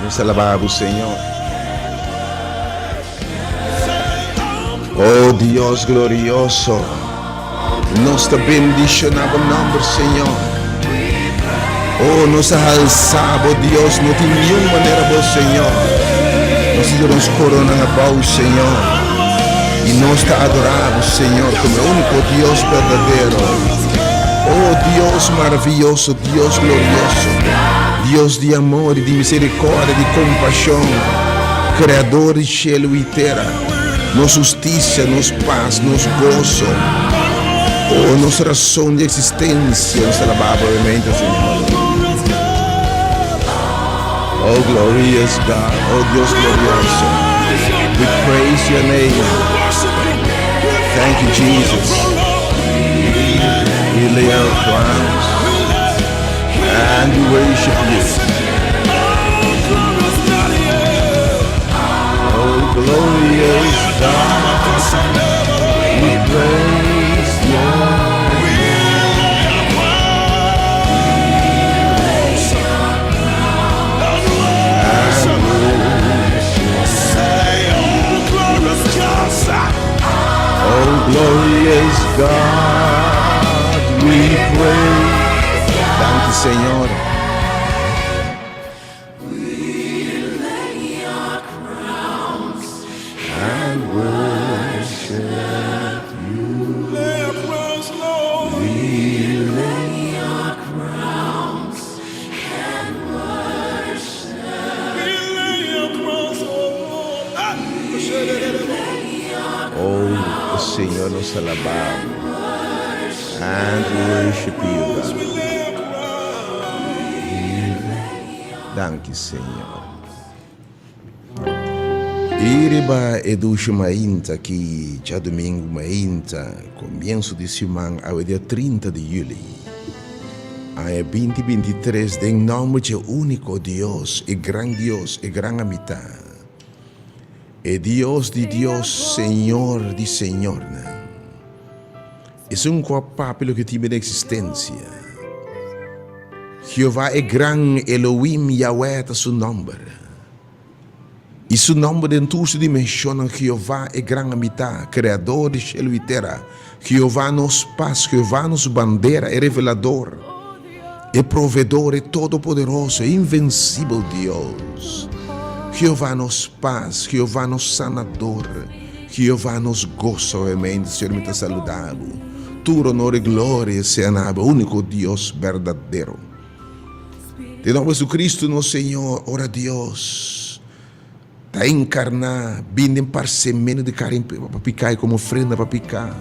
Nos alabá bo, Señor. Oh Dios glorioso, nos ta bendishoná bo nòmber, Señor. Oh, nos ta halsá bo, Dios, no tin niun manera bo, Señor. Nos ta duna nos koronan abou, Señor. I nos ta adorá bo, Señor, komo e úniko Dios berdadero. Oh Dios maravioso, Dios glorioso, Dios di amor i di miserikòrdia, di kompashon, Kreador di shelu i tera, nos hustisia, nos pas, nos goso, oh, nos rason di eksistensia, nos ta alabá bo obviamente, Señor. Oh, glorious God, oh Dios glorioso, we praise your name. Thank you, Jesus. We lay our crowns and we worship you. Oh, glorious God, we praise your name. And worship. Oh, glorious God, we praise. Danki, Señor. And worship you. We lay our crowns and worship. Oh, Señor, nos alabá bo. And worship you, God. Danki, Señor. I riba e dushi mainta ki djadumingu mainta, komienso di siman, awe dia 30 di yuli, aña 2023, den nòmber dje úniko Dios, e gran Dios, e gran Amitá, e Dios di Dios, Señor di señornan, esun ku a papia loke tin den eksistensia, Jehová e gran Elohim Yahweh ta su nòmber. I su nòmber den tur su dimenshonnan, Jehová e gran Amitá, Kreador di shelu i tera, Jehová nos pas, Jehová nos bandera, e Revelador, e Proveedor, e Todopoderoso, e Invensibel Dios. Jehová nos pas, Jehová nos Sanador, Jehová nos goso. Obviamente, Señor, mi ta saludá bo. Tur honor i gloria sea na bo, úniko Dios berdadero. Den nomber Jesucristo nos Señor, ora Dios ta encarna, bin den parsemento di carne pa pica y como ofrenda pa pica.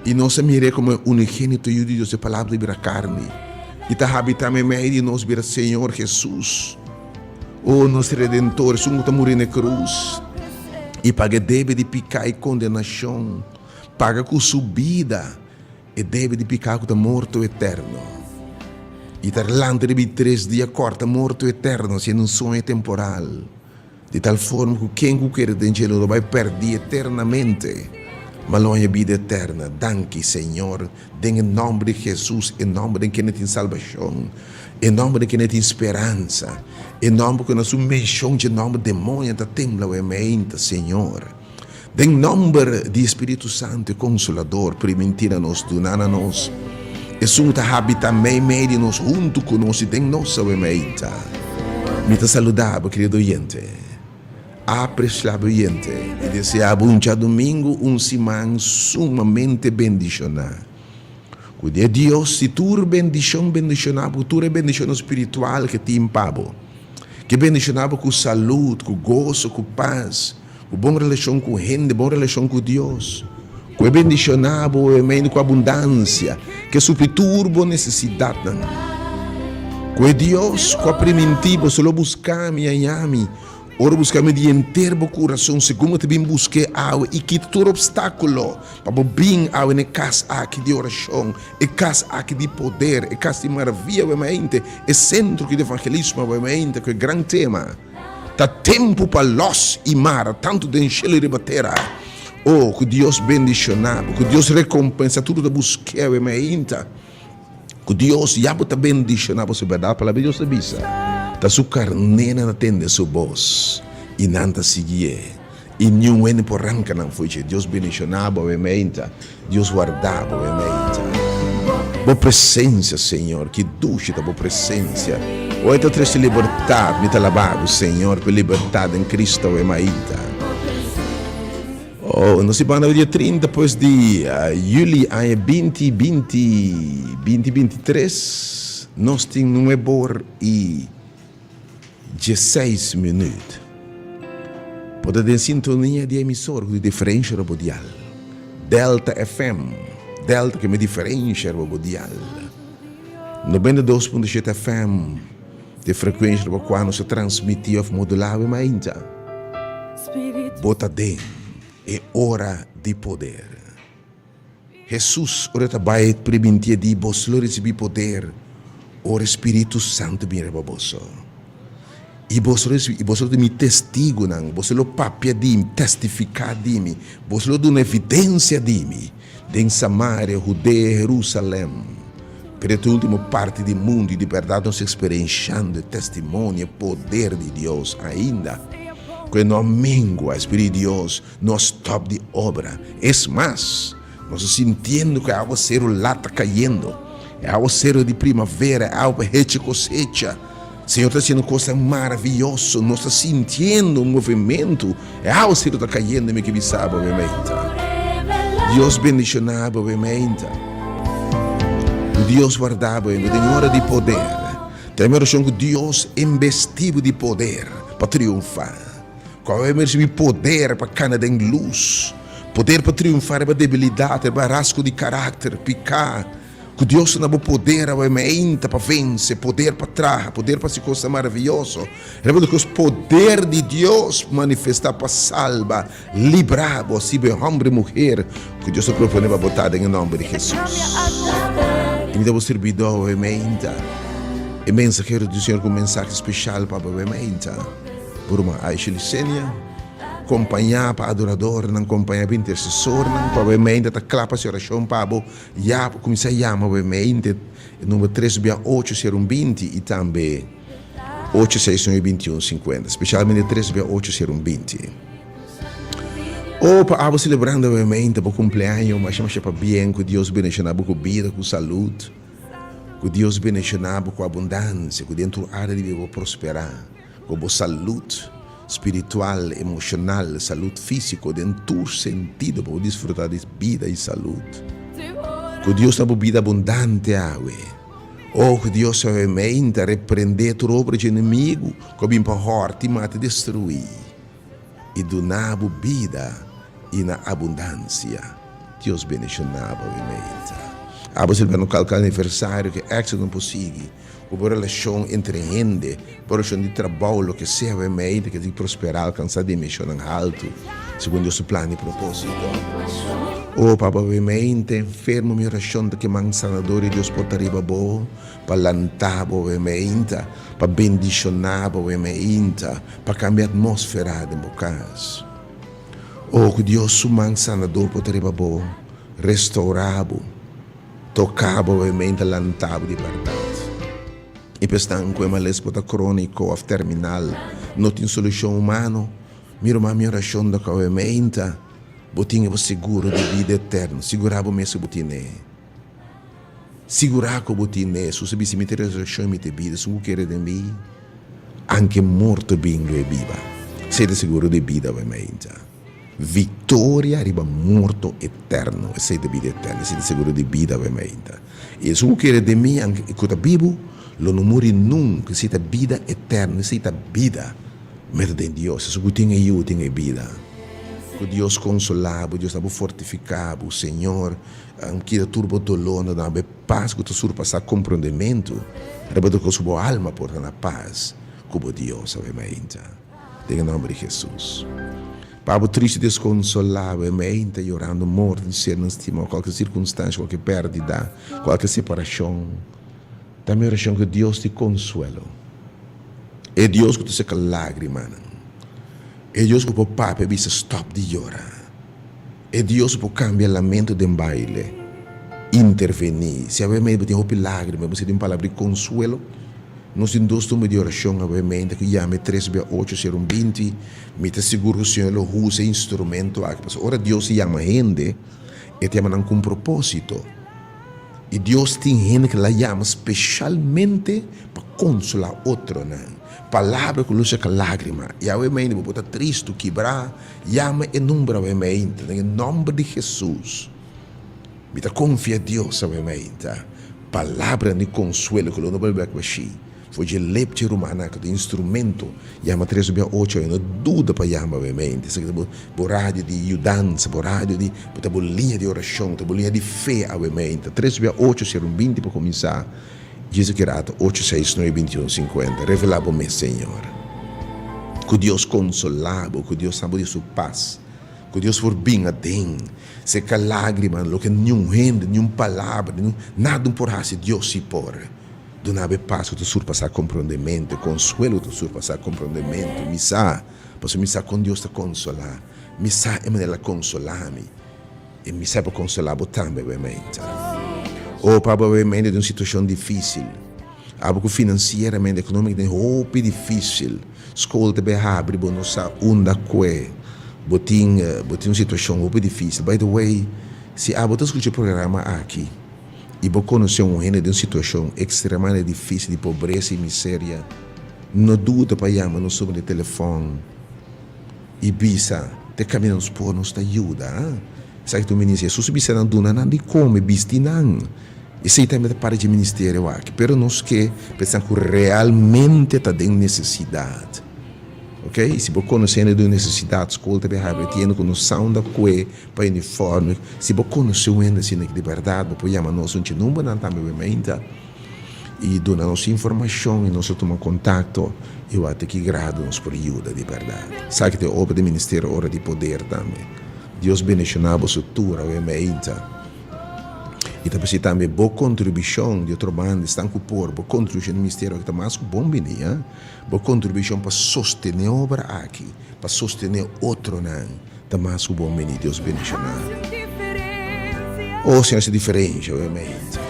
Y nos a mir'é como e unigénito Yu di Dios, e Palabra di bira carne y ta habita meimei di nos, bira Señor Jesus. Oh, nos Redentor, esun cu ta muri na e cruz y paga e debe di pica y condenacion, paga cu su bida. E debe di piká ku ta morto eterno i ta lanta riba di tres dia kòrta morto eterno siendo un soño temporal, di tal forma ku ken ku kere den dje lo no bai pèrdí eternamente, ma lo haña bida eterna. Danki, Señor, den e nòmber di Hesus, e nòmber den kende tin salbashon, e nòmber den kende tin speransa, e nòmber ku na su menshon dje nòmber demoño ta tembla wei meinta, Señor. Den nomber di e Spiritu Santu, e Konsolador, primintí na nos, duná na nos, Esun ku ta habitá meimei di nos, huntu ku nos i den nos awe meinta. Mi ta saludá bo, kerido oyente, apresiado oyente, i deseá bo un djadumingu, un siman sumamente bendishoná. Ku di e Dios di tur bendishon bendishoná bo ku tur e bendishonnan spiritual ke tin pa bo. Ke bendishoná bo ku salud, ku goso, ku pas. Ku bon relashon ku hende, bon relashon ku Dios. Ku e bendishoná bo obviamente ku abundansia, ku e supli tur bo nesesidatnan. Ku e Dios ku a primintí bo, Solo buska mi i haña mi, ora buska mi di henter bo kurason, segun bo ta bin busk'é awe i kita tur opstákulo pa bo bin awe na e kas aki di orashon, e kas aki di poder, e kas di maravia obviamente, e sentro aki di evangelismo obviamente ku e gran tema. Ta tempu pa lòs i mara tantu den shelu i riba tera. O, ku Dios bendishoná bo, ku Dios rekompensá tur ku ta busk'é awe mainta. Ku Dios ya bo ta bendishoná bo, si bèrdat Palabra di Dios ta bisa. Ta su karnénan ta tende su bos, i nan ta siguié, i niun hende por ranka nan fo'i dje. Dios bendishoná bo awe meinta. Dios warda bo awe meinta. Bo presensia, Señor, ki dushi ta bo presensia. Oi ta trese libertat, mi ta alabá bo, Señor, pa e libertat den Cristo awe mainta. Oh, nos tin banda dia 30 pues di juli aña binti binti, 2023, nos tin nuebor i diesseis minuut. Bo ta den sintonia di emisor ku di diferensha riba bo dial. Delta FM, Delta ke mi diferensha riba bo dial. 92.7 FM. Di frekuensha riba kua nos ta transmití òf modulá awe mainta. Bo ta den e ora di poder. Hesus ora ta bai primintié di, Boso lo risibí poder ora e Spiritu Santu bin riba boso. I boso lo risibí, i boso lo ta mi testigunan, boso lo papia di mi, testifiká di mi, boso lo duna evidensia di mi. Den Samaria, Hudea, Herusalèm, pero e ta último parti di mundu i di bèrdat nos eksperenshando e testimonio, e poder di Dios ainda ku e no a mengua, e Spiritu di Dios no a stòp di obra. Es mas, nos ta sintiendo ku e awaseru lat ta kayendo, e awaseru di primavera, e awa pa hecha kosecha. Señor ta hasiendo kosnan maravioso, nos ta sintiendo un movementu, e awaseru ta kayendo, mi ke bisa bo meinta. Dios bendishoná bo meinta. Ku Dios warda bo den ora di poder. Ta mi orashon ku Dios embestí bo di poder pa triunfá. Ku awe mi risibí poder pa kana den lus, poder pa triunfá riba debilidat, riba rasgo di karakter, piká. Ku Dios ta na bo poder awe meinta pa vense, poder pa traha, poder pa hasi kosnan maravioso. Riba di kos poder di Dios manifestá pa salba, librá bo, hasi bo e hòmber i muher ku Dios a proponé pa bo ta den e nòmber di Hesus. I mi ta bo sirbidó awe meinta, e mensahero di Señor ku un mensahe speshal pa bo awe meinta. Bo ruman Aisha Licenia, kompañá pa adoradornan, kompañá pa intersesornan, ku awe meinta ta kla pa hasi orashon pa bo. Ya bo kuminsá yama bo e mente e number tres bia ocho sero un 20 i tambe ocho seis nuebe 21 50, spesialmente tres bia ocho sero un 20. Oh, pa abo selebrando bo e mente bo kumpleaño, masha masha pabien, ku Dios bendishoná bo ku bida, ku salud, ku Dios bendishoná bo ku abundansia, ku den tur área di bida bo prosperá. Ku bo salud spiritual, emoshonal, salud físiko, den tur sentido pa bo disfrutá di bida i salud. Ku Dios na bo bida abundante awe. Oh, ku Dios awe meinta reprendé tur obra dje enemigu ku a bin pa hòrta i mata i destruí, i duna bo bida i na abundansia. Dios bendishoná bo awe meinta. Abo selebrando kalke aniversario ku éksito no por sigui. Ku bo relashon entre hende, bo relashon di trabou, loke sea bo mei ta di prosperá, alkansá dimenshonnan haltu, segun Dios su plan i propósito. O Papa, bo mei ta enfermo, mi orashon ta ke man sanador di Dios por ta riba bo, pa lanta bo mei ta, pa bendishoná bo mei ta, pa kambia atmósfera den bo kas. O ku Dios su man sanador por ta riba bo, restourá bo. Toká bo e mente lantá bo di bèrdat. I pa esnan ku e males por ta króniko òf terminal, no tin solushon humano. Mi ruman, mi orashon ta ku awe meinta bo tin e bo seguro di bida eterno. Sigurá bo mes ku bo tin'é. Sigurá ku bo tin'é. Hesus a bisa, Mi ta e resurekshon i mi ta e bida. Esun ku kere den mi, anke morto bin lo e biba. Esei ta e seguro di bida awe meinta. Victoria riba morto eterno, esei ta bida eterno, esei ta seguro di bida awe mainta. I esun ku kere den mi, anke ku ta bibu, lo no muri nunka, esei ta bida eterno, esei ta bida meta den Dios. Esun ku tin e Yu tin e bida. Ku Dios konsolá bo, Dios ta bo fortifiká bo, Señor kita tur bo dolónan, duna bo e pas ku ta surpasá komprondementu, riba tur kos ku bo alma por ta na pas ku bo Dios awe mainta. Den e nomber di Hesus. Pa bo tristi desconsolá, bo e mente yorando morto di sernan stimá, cualke circunstancia, cualke perdida, cualke separacion, ta mi oracion cu Dios di consuelo, e Dios cu ta seca lagrimanan, e Dios cu por papia e bisa stop di yora, e Dios cu por cambia lamento den baile, interveni. Si awe mente bo tin hopi lagrima, bo mester di un palabra di consuelo. Nos tin dos number di orashon awe ku yama e tres bia ocho sero un binti. Mi ta sigur ku Señor lo usa e instrumento aki pasobra ora Dios yama hende e ta yama nan ku un propósito. I Dios tin hende ku el a yama speshalmente pa konsolá otronan. Palabra ku lo saka lágrima. I awe mainta bo por ta tristu, kibrá, yama e number awe mainta den e nòmber di Hesus. Mi ta konfia Dios awe mainta. Palabranan di konsuelo ku lo no bolbe bek bashí. For dje lep dje rumannan ku ta instrumento yama tres bia ocho awe no duda pa yama awe mainta. Esaki ta bo radio di yudansa, bo radio di bo ta bo liña di orashon, ta bo liña di fe awe mainta. Tres bia ocho sera un binti pa kuminsá. Djis aki rato ocho seis nuebe binti un sinkuenta. Revelá bo mes Señor. Ku Dios konsolá bo, ku Dios dá bo di su pas. Ku Dios por bin aden, seka lágrimanan, loke niun hende, niun palabra, niun nada no por hasi, Dios si por. Duna bo e pas ku ta surpasá komprondementu, e konsuelo ku ta surpasá komprondementu. Mi sa, pasobra mi sa kon Dios ta konsolá. Mi sa e manera el a konsolá mi, i mi sa e por konsolá bo tambe awe mainta. O pa bo awe mainta den un situashon difísil, abo ku finansieramente, ekonómikamente hopi difísil. Skol ta bay habri bo no sa unda kue bo tin bo tin un situacion hopi dificil. By the way, si abo ta scucha e programa aki y bo conoce un hende den un situacion extremadamente dificil di pobreza y miseria, no duda pa yama nos numero di telefon y bisa te caminda nos por nos ta yuda. Esaki ta un ministerio. Jesus a bisa nan duna nan di come, bisti nan. Esei tambe ta parti dje ministerio aki, pero nos ke pensa ku realmente ta den nesesidat. Ok, i si bo konosé hende den nesesidat, skol ta bin habri tienda ku nos sound a kue pa uniforme. Si bo konosé un hende asina di bèrdat, bo por yama nos un dje numbernan tambe bo meinta i duna nos informashon i nos lo tuma kontakto i wak te ki grado nos por yuda di bèrdat. Esaki ta e obra di ministerio Ora di Poder tambe. Dios bendishoná boso tur awe meinta. I ta p'esei tambe bo kontribushon di otro banda, esnan ku por, bo kontribushon di ministerio aki ta mas ku bon bini, ha? Bo kontribushon pa sostené obra aki, pa sostené otronan, ta mas ku bon bini. Dios bendishoná. Oh, Señor, hasi diferensha awe mente.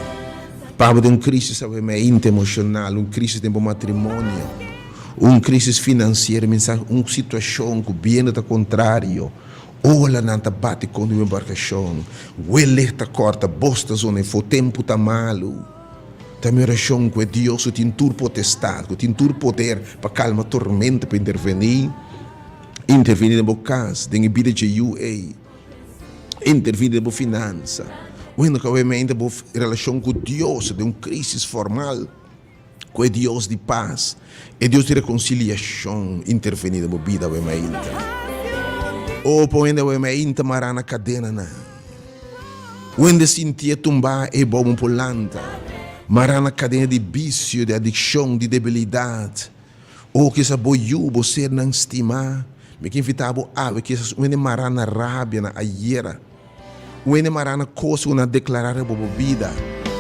Pa bo den un krisis awe mente emoshonal, un krisis den bo matrimonio, un krisis finansiero, mensahe, un situashon ku biendo ta kontrario. Olanan ta bati kontra mi embarkashon, welek ta kòrta, bos ta zona efo, tempu ta malu. Ta mi orashon ku e Dios ku tin tur potestat, ku tin tur poder pa kalma tormenta, pa intervení, intervení den bo kas, den e bida dje yu ei, intervení den bo finansa. Wendo ku awe bo relashon ku Dios ta den un krisis formal. Ku e Dios di pas, e Dios di rekonsiliashon intervení den bo bida awe mainta. O pa wende awe mainta mará na kadenanan. Wende sintié tumbá ei bou bo por lanta. Mará na kadena di bisio, di adikshon, di debilidat. O kisas bo yu, bo sernan stimá. Mi ke invitá bo awe, kisas wende mará na rabia, na ayera. Un hende mará na kos ku nan a deklará riba bo bida.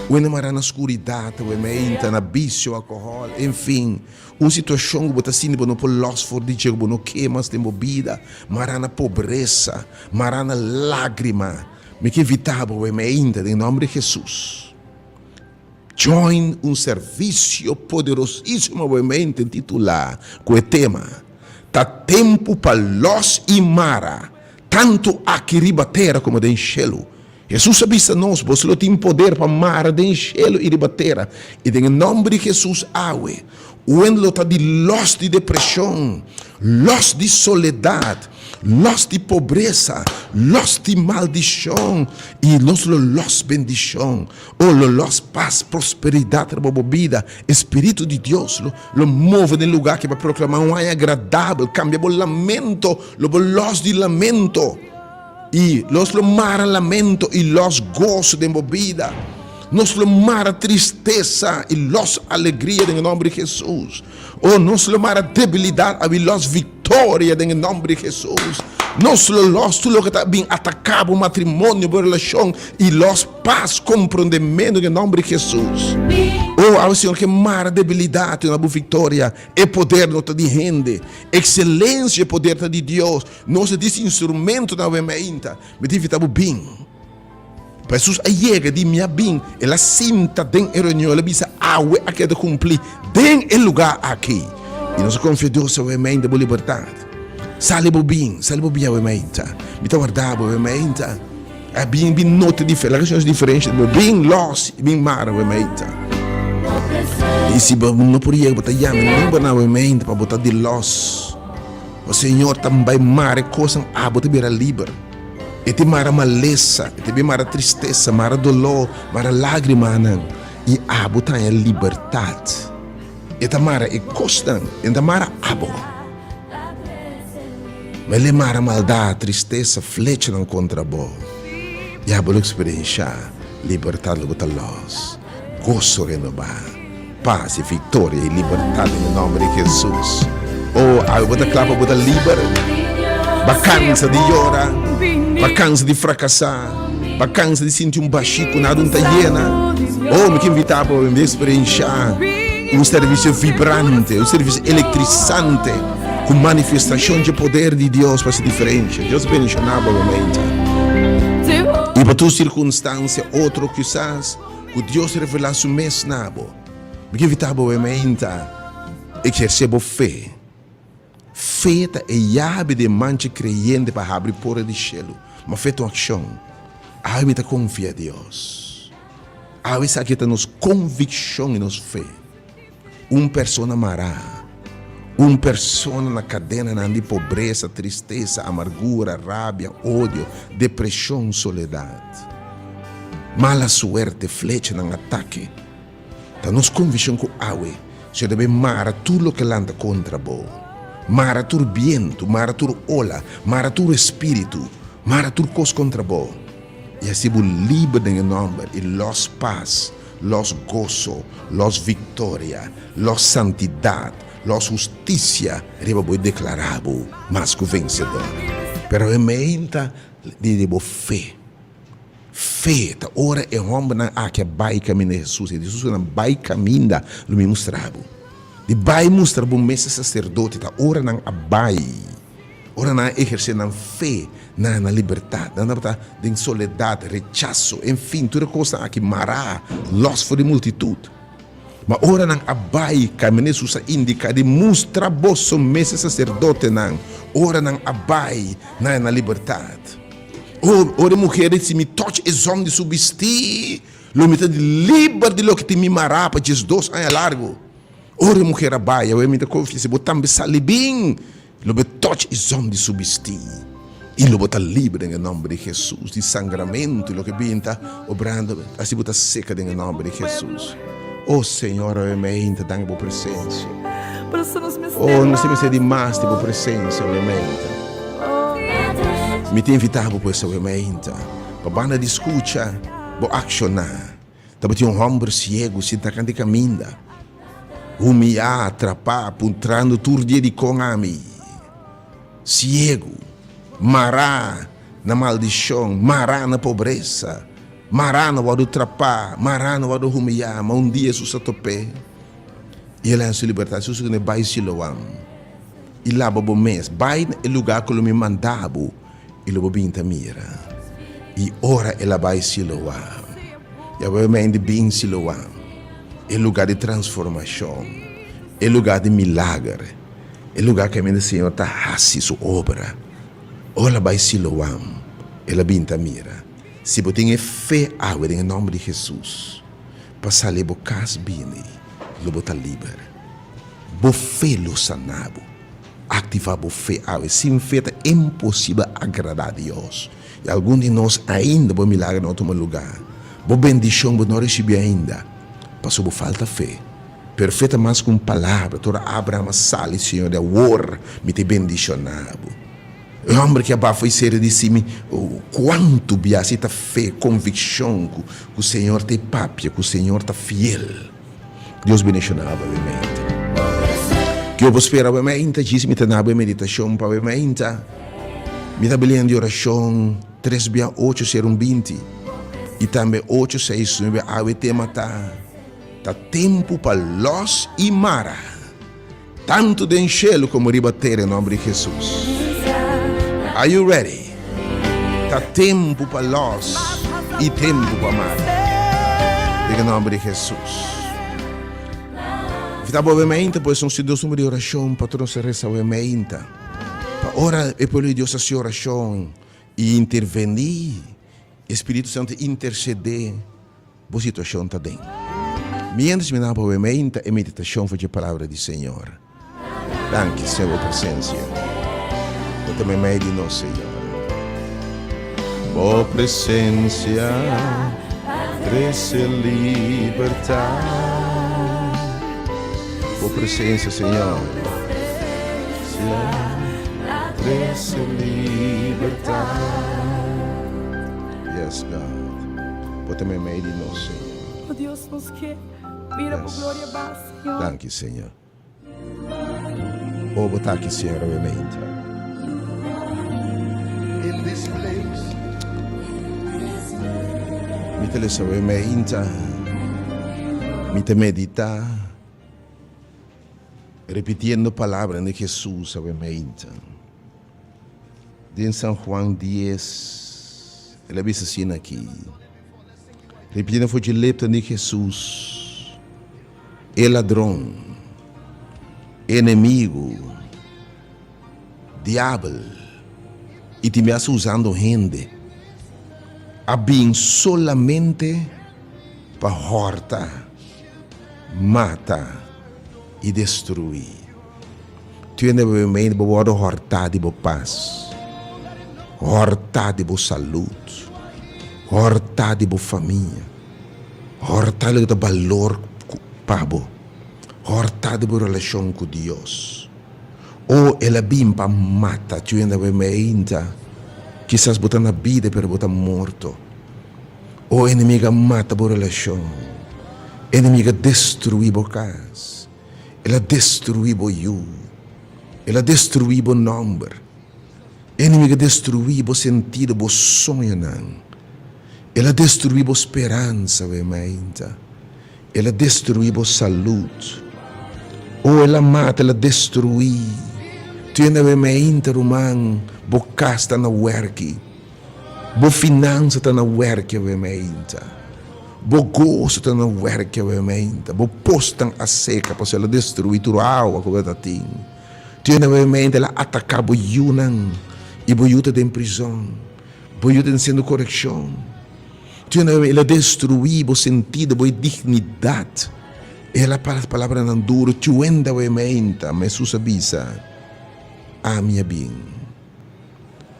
Un hende mará na skuridat, wemeinta, na bisio, alkohòl, enfin, un situashon ku bo ta sinti bo no por lòs for di dje, ku bo no ke mas den bo bida. Mará na pobresa, mará na lágrima. Mi ke invitá bo, wemeinta, den nòmber di Hesus. Join un servisio poderosísimo awemente titulá ku e tema, Ta Tempu pa Lòs i Mara, Tantu aki riba tera komo den shelu. Hesus a bisa nos, Boso lo tin poder pa mara den shelu i riba tera. I den e nòmber di Hesus awe, uen lo ta di lòs di depreshon, lòs di soledat, lòs di pobresa, lòs di maldishon, i nos lo lòs bendishon. O lo lòs pas, prosperidat riba bo bida. E Spiritu di Dios lo lo move den lugá aki pa proklamá un aña agradabel, kambia bo lamento, lo bo lòs di lamento, i nos lo mara lamento i lòs goso den bo bida. Nos lo mara tristesa i lòs alegria den e nòmber di Hesus. O nos lo mara debilidat i lòs viktoria den e nòmber di Hesus. Nos lo lòs tur loke ta bin ataká bo matrimonio, bo relashon i lòs pas, komprondementu den e nòmber di Hesus. O awe Señor ke mara debilidat i duna bo viktoria. E poder no ta di hende. Ekselensia e poder ta di Dios. Nos ta dis instrumentonan awe mainta. Mi ta invitá bo bin. Pa Hesus a yega di mi a bin, el a sinta den e reunion, el a bisa, Awe a keda kumplí den e lugá aki. I nos a konfia Dios awe meinta bo libertat. Sali bo bin, sali bo bin awe meinta. Mi ta warda bo awe meinta. A bin bin nota diferente, laga nos diferensha, bo bin lòs i bin mara awe meinta. I si bo no por yega, bo ta yama e numbernan awe meinta pa bo ta di lòs. O Señor ta bai mara e kosnan, abo ta bira liber. E te mara malesa, e te bin mara tristesa, mara doló, mara lágrimanan, i abo ta haña libertat. E ta mara e kosnan, e no ta mara abo. Ma el e mara maldat, tristesa, flechanan kontra bo, i abo lo eksperenshá libertat lo bo ta lòs, goso renobá. Pas i viktoria i libertat den e nòmber di Hesus. Oh, awe bo ta kla pa bo ta liber? Ba kansa di yora, ba kansa di frakasá, ba kansa di sinti un bashí ku nada un ta yena. Oh, mi ke invitá bo pa bin eksperenshá un servisio vibrante, un servisio elektrisante ku manifestashon dje poder di Dios pa hasi diferensha. Dios bendishoná bo momento. I pa tur sirkunstansia otro kisas. Ku Dios revelá Su mes na bo. Mi ke invitá bo e mainta ehersé bo fe. Fe ta e yabi di e manchi kreyente pa habri porta di shelu. Ma fe ta un akshon. Awe mi ta konfia Dios. Awe esaki ta nos konvikshon i nos fe. Un persona mará, un persona na kadenanan di pobresa, tristesa, amargura, rabia, odio, depreshon, soledat, mala suerte, flechanan, atake. Ta nos konvikshon ku awe Señor ta bin mara tur loke lanta kontra bo. Mara tur bientu, mara tur ola, mara tur espíritu, mara tur kos kontra bo. I hasi bo liber den e nòmber i lòs pas. Los goso, los viktoria, los santidat, los hustisia riba bo i deklará bo mas ku vensedor. Pero e meinta di di bo fe. Fe ta ora e hòmbernan aki a bai kaminda Hesus, i Hesus ku nan bai kaminda lo mi mustra bo. Di bai mustra bo mes e saserdote ta ora nan a bai. Ora nan a ehersé nan fe, nan a na libertat. Nan tabata den soledat, rechaso, enfin, tur e kosnan aki mará, lòs for di multitut. Ma ora nan a bai, kaminda Hesus a indiká di mustra boso mes e saserdotenan, ora nan a bai, nan a na libertat. O, ora e muher di si mi tòch e zòm di su bistí, lo mi ta di liber di loke tin mi mará pa diesdos aña largu. Ora e muher a bai, awe mi ta konfia si bo tambe sali bin. Lo bo touch e zon di su bistí, i lo bo ta liber den e nomber di Hesus di sangramentu i loke bin ta obrando, asi bo ta seka den e nomber di Hesus. O Señor, awe meinta danki bo presensia. O nos ta mester di mas di bo presensia awe meinta. Mi ta invita bo pues awe meinta pa banda di skucha bo akshoná. Tabatin un hòmber siegu sintá kant di kaminda, humiyá, trapá, puntrando tur dia dikon ami, siegu, mará na maldishon, mará na pobresa, mará na wòrdu trapá, mará na wòrdu humiyá. Ma un dia Hesus a top'é i el a haña su libertat. Hesus a dun'é, Bai Siloam i laba bo mes. Bai na e lugá ku lo mi manda bo. I lo bo bin ta mira. I ora el a bai Siloam, Yahweh men di bin Siloam, e lugá di transformashon, e lugá di milager, e lugá kaminda Señor ta hasi su obra. Ora el a bai Siloam, el a bin ta mira. Si bo tin e fe awe den e nòmber di Hesus pa sali bo kas bini, lo bo ta liber. Bo fe lo sana bo. Aktivá bo fe awe. Sin fe ta imposibel agradá Dios. I algun di nos ainda bo milager no a tuma lugá. Bo bendishon bo no a risibí ainda pasobra bo falta fe. Pero fe ta mas ku un palabra. Tur Abraham a sali, Señor di awor mi ta bendishoná bo. E hòmber ki a bafo i seri di si mi, kuantu bia si ta fe, konvikshon ku Señor ta e papia, ku Señor ta fiel. Dios bendiciona bo awe mainta. Ke bo spera awe mainta? Djis mi ta na bo e meditacion pa awe mainta. Mi ta belian di oracion tres bia ocho ser un 20 y tambe ocho seis nuebe awe tema ta ta tempo pa los y mara. Tantu den shelu komo riba tera e nòmber di Hesus. Are you ready? Ta tempu pa lòs. i tempu pa mata. Den e nòmber di Hesus. Invitá bo awe meinta pues nos tin dos number di orashon pa tur nos a resa awe meinta. Pa ora e pueblo di Dios hasi orashon i intervení, e Spiritu Santu intersedé, bo situashon ta den. Miéntras mi nan pa awe meinta e meditashon for dje Palabra di Señor. Danki Señor bo presencia. Bo ta meimei di nos Señor. Bo presencia trece libertad. Bo presencia Señor. Trece libertad. Yes God. Bo ta meimei di nos Señor. Oh Dios nos ke mira bo gloria ba Señor. Danki Señor. O bo ta aki Señor awe meinta. In this place. Mi ta lesa awe meinta. Mi ta medita. Repitiendo palabra di Jesus awe meinta. Den San Juan 10, el a bisa asina aki. Repitiendo for dje lepnan di Jesus. E ladron, enemigu, diabel i tin bias usando hende a bin solamente pa hòrta, mata i destruí. Tur hende bo mente bo wòrdu hòrtá di bo pas, hòrtá di bo salud, hòrtá di bo famia. Hòrta loke ta balor pa bo. Hòrta di bo relashon ku Dios. O el a bin pa mata cu hende awe meinta. Kisas bo ta na bida pero bo ta morto. O enemigo a mata bo relashon. Enemigo a destrui bo kas. El a destrui bo yu. El a destrui bo nòmber. Enemigo a destrui bo sentido, bo soñonan. El a destruí bo speransa, wee mainta. El a destruí bo salud. O el a mata, el a destruí. Tende, wee mainta, ruman, bo kas ta na wèrki. Bo finansa ta na wèrki, wee mainta. Bo goso ta na wèrki, wee mainta. Bo posnan a seka pasobra el a destruí tur awa ku bo ta tin. Tende, wee mainta, el a ataká bo yunan i bo yu ta den prizòn. Bo yu den siendo korekshon. Tin un el a destruí bo sentido, bo dignidat. El a para palabranan duro, Chuenda bo e meinta, ma Hesus a bisa, Ami a bin.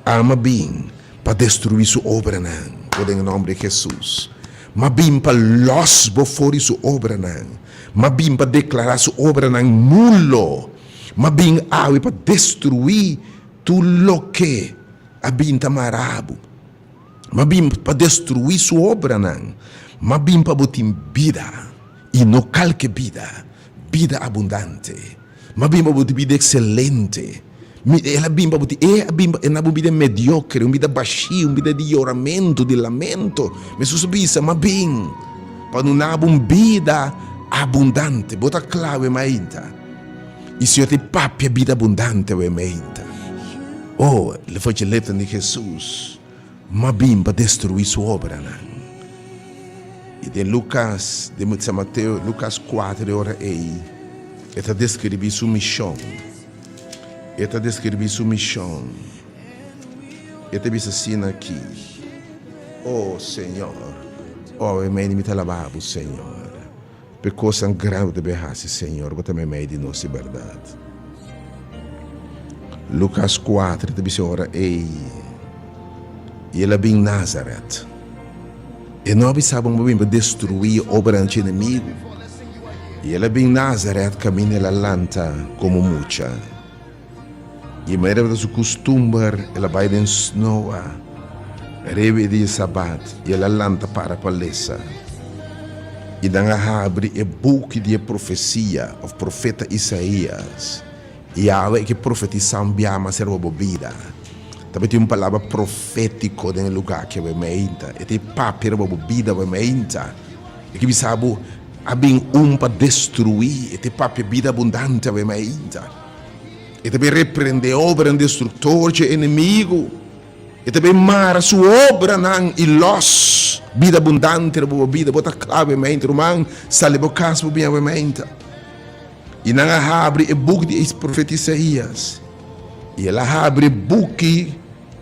Ami a bin pa destruí su obranan, por den e nomber di Hesus. M'a bin pa lòs bo for di su obranan. M'a bin pa deklará su obranan nulo. M'a bin awe pa destruí tur loke A bin ta mara bo. M'a bin pa destruí su obranan. M'a bin pa bo tin bida, i no kalke bida, bida abundante. M'a bin pa bo tin bida ekselente. Mi, el a bin pa bo tin, e a bin pa e na bo un bida mediokre, un bida bashí, un bida di yoramentu, di lamento. Hesus a bisa, M'a bin pa duna bo un bida abundante. Bo ta kla awe mainta? I Señor ta papia bida abundante awe mainta. Oh, le foi dje letra di Jesus, Ma bin pa destrui su obranan. I den Lucas, den San Mateo, Lucas kuater e ora ei, e ta describi su mision. E ta describi su mision. E ta bisa asina aki, Oh, Señor, oh, awe mei mi ta alaba bo, Señor. P'e kosnan grandi bo ta bin hasi, Señor, bo ta meimei di nos di bèrdat. Lukas kuater ta bisa ora ei, I el a bin Nazaret. E no a bisa bo bin pa destruí obranan dje enemigu. I el a bin Nazaret kaminda el a lanta komo mucha. I manera tabata su kustumber, el a bai den snoa riba e dia sabat, i el a lanta para pa lesa. I nan a habri e buki di e profesia òf profeta Isaías, i awe e ke profetisá un biaha mas riba bo bida. Tabatin un palabra profétiko den e lugá aki awe meinta. E ta e papia riba bo bida awe meinta. E ke bisa bo, A bin un pa destruí. E ta e papia bida abundante awe meinta. E ta bin reprende obranan destruktor dje enemigu. E ta bin mara su obranan i lòs bida abundante riba bo bida. Bo ta kla awe meinta, ruman? Sali bo kas bo bin awe meinta. I nan a habri e buki di e profeta Isaías. I el a habri e buki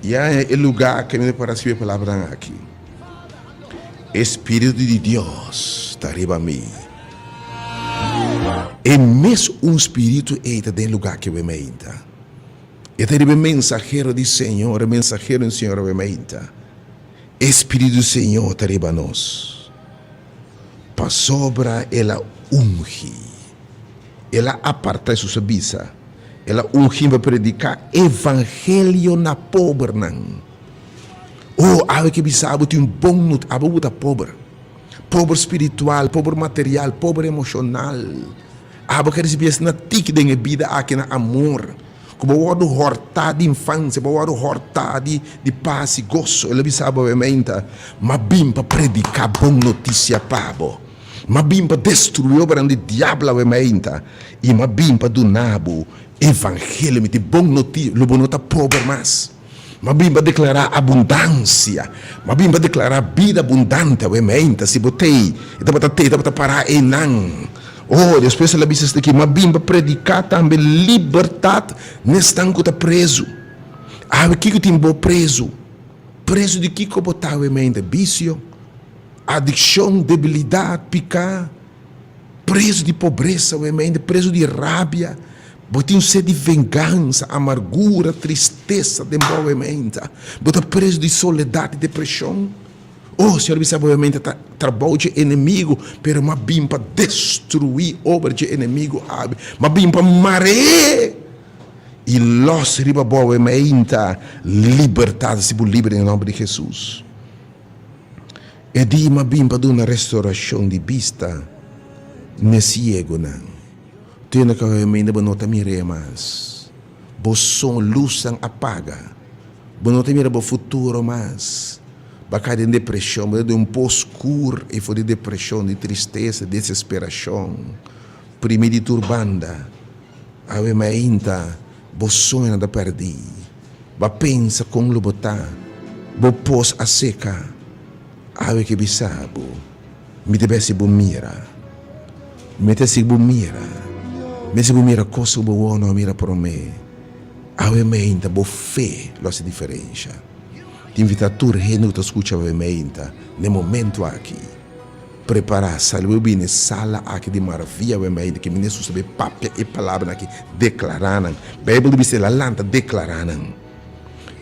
i a haña e lugá kaminda pa risibi e palabranan aki, E spiritu di Dios ta riba mi. E mes un spiritu ei ta den lugá ki awe meinta. E ta riba e mensahero di Señor, e mensahero di Señor awe meinta. E spiritu di Señor ta riba nos, pasobra el a ungi, el a aparta, Hesus a bisa, el a ungi pa prediká evangelio na pobernan. Oh, awe ke bisa bo tin un bon not, abo bo ta pober, pober spiritual, pober material, pober emoshonal. Abo ke risibi asina tiki den e bida aki na amor, ku bo wòrdu hòrtá di infansia, bo wòrdu hòrtá di di pas i goso. El a bisa bo meinta, M'a bin pa prediká bon notisia pa bo. M'a bin pa destruí obranan di diabel awe meinta, i m'a bin pa duna bo evangelio. Mi tin bon notisia, lo bo no ta pober mas. M'a bin pa deklará abundansia. M'a bin pa deklará bida abundante awe meinta. Si bo t'ei, e tabata t'ei, tabata pará einan. Oh, despues el a bisa esaki, M'a bin pa prediká tambe libertat n'esnan ku ta prezu. Awe kiko tin bo prezu? Prezu di kiko bo ta awe meinta? Bisio, adikshon, debilidat, piká? Prezu di pobresa awe meinta, prezu di rabia, bo tin un sed di vengansa, amargura, tristesa den bo awe meinta. Bo ta prezu di soledat i depreshon. Oh, Señor bisa bo awe meinta ta trabou dje enemigu, pero m'a bin pa destruí obra dje enemigu abi. M'a bin pa mar'é i lòs riba bo awe meinta libertat, si bo liber den e nòmber di Hesus. E di m'a bin pa duna restauracion di bista n'e ciegonan. Tene cu awe bo no ta mir'é mas. Bo son lusnan a paga. Bo no ta mira bo futuro mas. Bo a cay den depresion, bo ta den un pos scur efo di depresion, di tristesa, desesperacion. Primi di tur banda. Awe mainta bo soñonan ta perdí. Bo a pensa kon lo bo ta. Bo pos a seka. Awe ke bisa bo, mi ta besi bo mira. Mi ta sigui bo mira. Mi ta sigui bo mira kos ku bo wou no a mira promé. Awe mainta bo fe lo hasi diferensha. Ti invitá tur hende ku ta skucha awe mainta na e momento aki. Prepará, sali bo bini e sala aki di maravia awe mainta ke mi Hesus ta bay papia e palabranan aki, deklará nan. Beibel ta bisa el a lanta deklará nan.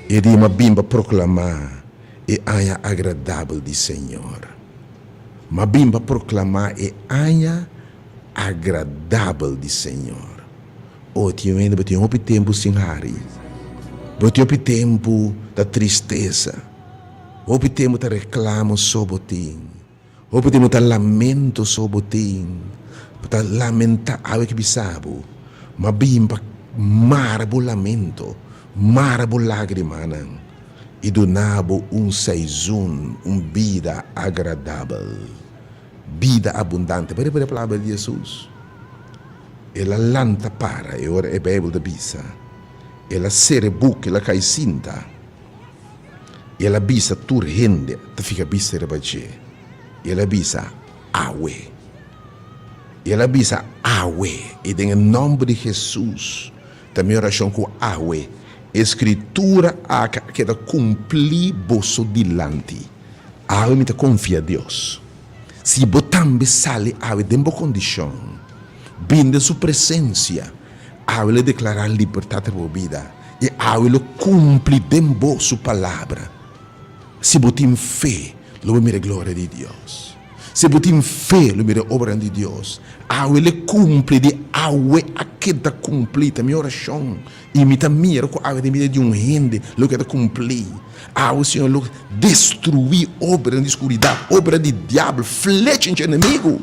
E di m'a bin pa proklamá e aña agradabel di Señor. M'a bin pa proklamá e aña agradabel di Señor. Oh, tin hende bo tin hopi tempu sin hari. Bo tin hopi tempu ta tristesa. Hopi tempu ta reklamo so bo tin. Hopi tempu ta lamento so bo tin. Bo ta lamentá awe ki bisa bo. Ma bin pa mara bo lamento, mara bo lágrimanan i duna bo un seizun, un bida agradabel, bida abundante. Bo ripara e palabra di Hesus? El a lanta para e ora e Beibel ta bisa, El a sera e buki, el a kai sinta. I el a bisa tur hende ta fika bista riba dje. I el a bisa, Awe. I el a bisa, Awe. I den e nòmber di Hesus ta mi orashon ku awe e Skritura aki a keda kumplí boso dilanti. Awe mi ta konfia Dios. Si bo tambe sali awe den bo kondishon, bin den su presensia, awe lo e deklará libertat riba bo bida. I awe lo kumpli den bo su palabra. Si bo tin fe, lo bo mira e gloria di Dios. Si bo tin fe, lo mira e obranan di Dios. Awe lo kumpli di awe a keda kumpli. Ta mi orashon. I mi ta mira ku awe den bida di un hende lo keda kumpli. Awe Señor lo destruí obranan di skuridat, obra di diabel, flecha dje enemigu.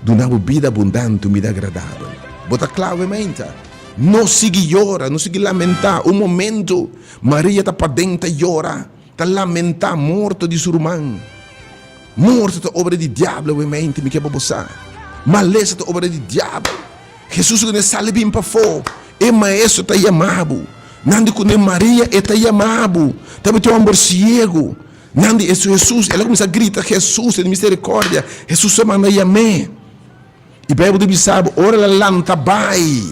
Duna bo bida abundante, un bida agradabel. Bo ta kla awe meinta? No sigui yora, no sigui lamentá. Un momento, Maria ta paden ta yora, ta lamentá morto di su ruman. Morto ta obra di diabel awe meinta, mi ke pa bo sa. Malesa ta obra di diabel. Hesus ku ne sali bin pafó, e Maestro ta yama bo. Nan di kuné, Maria, e ta yama bo. Tabatin un hòmber siegu. Nan di, Esun Hesus. El a kuminsá grita, Hesus, tene miserikòrdia. Hesus a manda yam'é. I Beibel ta bisa bo, ora el a lanta bai,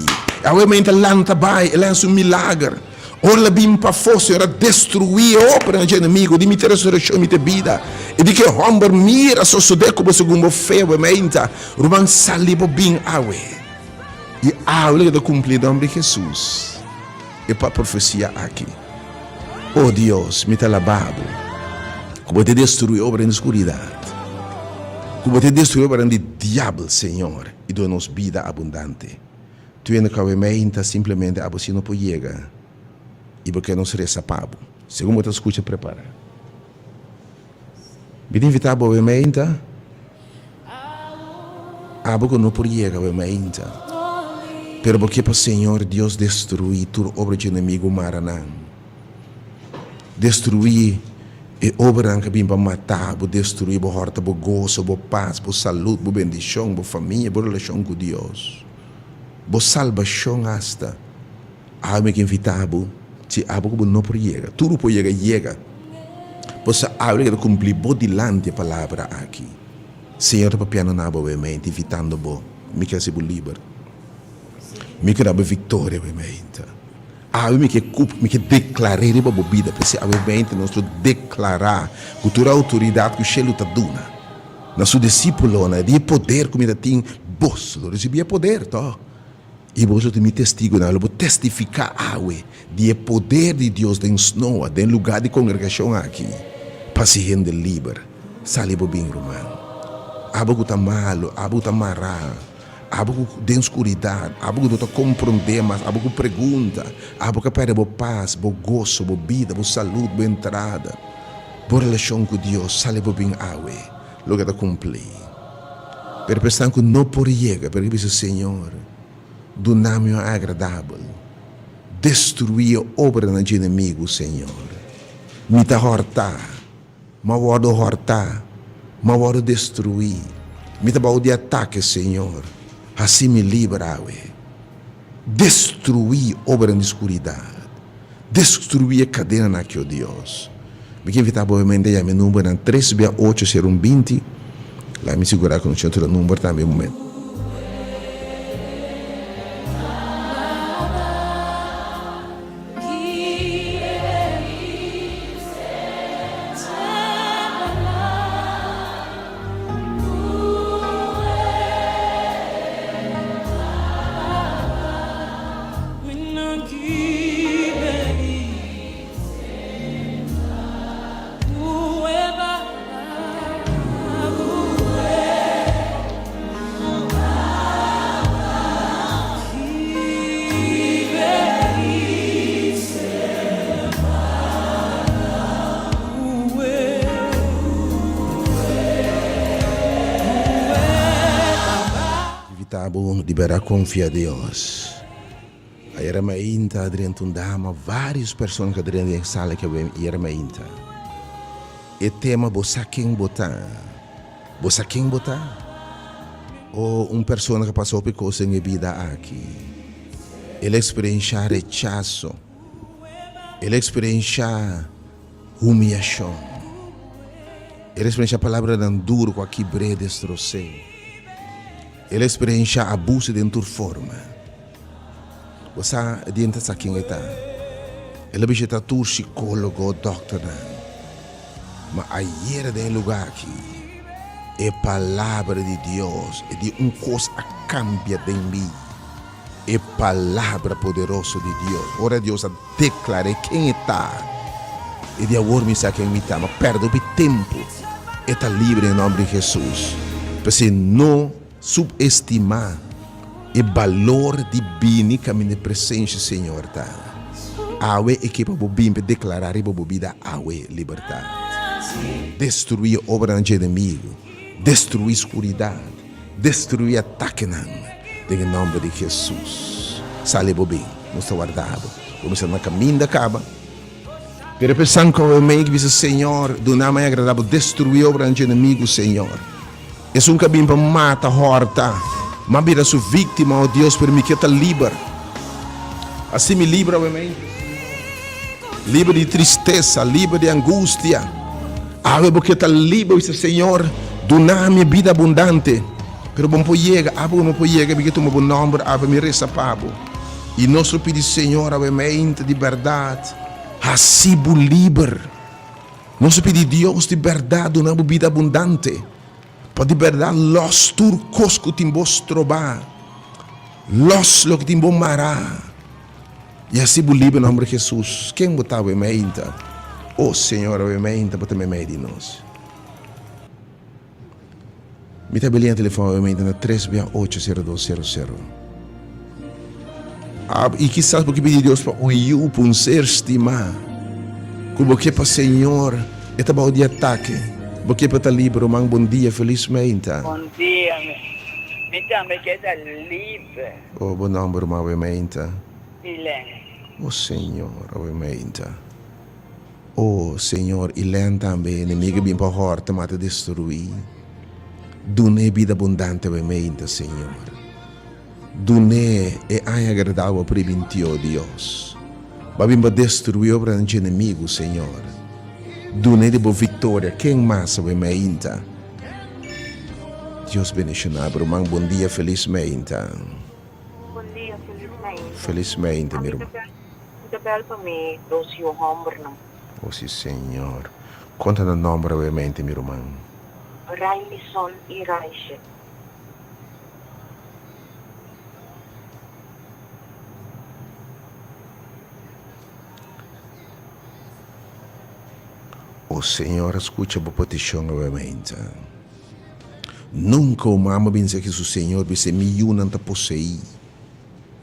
awe mainta lanta bai, el a hasi un milager. Ora el a bin pafó, Señor a destruí e obranan dje enemigo, di mi ta resurekshon i mi ta bida. I di ku e hòmber mira sosodé ku bo segun bo fe awe mainta, ruman sali bo bin awe. I awe lo keda kumplí den nòmber di Hesus e profesia aki. O Dios, mi ta alabá bo ku bo ta destruí obranan di skuridat, ku bo ta destruí obranan di diabel, Señor, i duna nos bida abundante. Tuendo ku awe meinta simplemente abo si no por yega i bo ke nos resa pa bo. Segun bo ta skucha prepara. Mi ta invitá bo awe meinta, abo ku no por yega awe meinta, pero bo ke pa Señor Dios destruí tur obra dje enemigu mara nan. Destruí e obranan ku a bin pa mata bo, destruí bo, hòrta bo goso, bo pas, bo salud, bo bendishon, bo famia, bo relashon ku Dios, bo salbashon asta. Awe mi ke invitá bo, si abo ku bo no por yega, tur ku por yega, yega. Pasobra awe lo keda kumpli bo dilanti e palabra aki. Señor ta papiando na bo awe meinta, invitando bo, Mi ke hasi bo liber. Mi ke da bo viktoria awe meinta. Awe mi ke kup, mi ke deklar'é riba bo bida. P'esei awe meinta nos lo deklará ku tur outoridat ku shelu ta duna na su disípulonan di e poder ku mi ta tin, boso lo risibí e poder, tòg? I boso ta mi testigunan, lo bo testifiká awe di e poder di Dios den snoa, den lugá di kongregashon aki, pa hasi hende liber. Sali bo bin, ruman. Abo ku ta malu, abo ku ta mará, abo ku den skuridat, abo ku no ta komprondé mas, abo ku pregunta, abo ku a pèrdè bo pas, bo goso, bo bida, bo salud, bo entrada, bo relashon ku Dios, sali bo bin awe. Loke ta kumplí. Pero pa esnan ku no por yega, pero ke bisa, Señor, duna mi un agradabel. Destruí e obranan dje enemigu, Señor. Mi ta hòrtá. Mi a wòrdu hòrtá. Mi a wòrdu destruí. Mi ta bou di atake, Señor. Hasi mi liber awe. Destruí obranan di skuridat. Destruí e kadenanan aki, o Dios. Mi ke invitá bo obviamente yama e numbernan tres bia ocho sero un binti. Laga mi sigurá ku no tin otro number tambe un momento. Invita bo di bera confia Dios. Ayera mainta drenta un dama, varios persona ka drenta den sala ke wen ayera mainta. E tema bo sa ken bo ta. Bo sa ken bo ta? O un persona ka pasa hopi kos den e bida aki. El a eksperensha rechaso. El a eksperensha humiashon. El a eksperensha palabranan duru ku a kibr'é, destros'é. El a eksperensha abuso den tur forma. Bo sa di enta sa ken e ta. El a bishita tur sikólogo, dòkternan. Ma ayera den e lugá aki, e Palabra di Dios e di un kos a kambia den mi. E Palabra poderoso di Dios. Ora Dios a deklar'é ken e ta, e di awor mi sa ken mi ta. Ma pèrdè hopi tempu. E ta libre den nòmber di Hesus. P'esei no. Subestimá e balor di bini kaminda e presensia Señor ta. Awe e ke pa bo bin pa deklará riba bo bida awe libertat. Destruí e obranan dje enemigu, destruí skuridat, destruí atakenan den e nòmber di Hesus. Sali bo bin, nos ta warda bo. Bo mester na kaminda kaba. Pero e pesan ku awe mei ki bisa, Señor, duna mi agradá bo, destruí e obranan dje enemigu, Señor. Esun ka bin pa mata, hòrta, ma bira su víktima, o Dios, pero mi ke ta liber. Hasi mi liber awe mente, Señor. Liber di tristesa, liber di angustia. Awe bo ke ta liber, bisa Señor, duna mi bida abundante. Pero bo no por yega, awe bo no por yega, mi ke tuma bo nòmber awe, mi resa pa bo. I nos lo pidi Señor awe meinta di bèrdat, hasi bo liber. Nos lo pidi Dios di bèrdat duna bo bida abundante, pa di bèrdat lòs tur kos ku tin bo strobá, lòs loke tin bo mará. I hasi bo liber nomber di Jesus. Ken bo ta awe meinta? O Señor, awe meinta bo ta meimei di nos. Mi ta beliña telefon awe meinta na tres bia ocho sero dos sero sero. I kisas bo ke pidi Dios pa un yu, pa un ser stimá, ku bo ke pa Señor e ta bou di atake. Bo ke pa ta liber, ruman. Bon dia, felis meinta. Bon dia, mi tambe ke ta liber. Oh, bo nomber, ruman, awe meinta. Ilen. Oh, Señor, awe meinta. Oh, Señor, Ilen tambe, enemigo a bin pa hòrta, mata, destruí. Dun'é bida abundante awe meinta, Señor. Dun'é e aña agradabel primintí, oh Dios. Bo a bin pa destruí obranan dje enemigo, Señor. Dun'é di bo viktoria. Ken mas awe meinta? Dios bendishoná bo ruman. Bon dia, felis meinta. Bon dia, felis meinta. Felis meinta, mi ruman. Mi ta bel pa mi dos yu hòmbernan. O si Señor. Konta nan nòmber awe mente mi ruman. Railison i Raishe. O Señor a skucha bo petishon awe mente. Nunka un mama bin seki su Señor bis'é mi yunan ta poseí.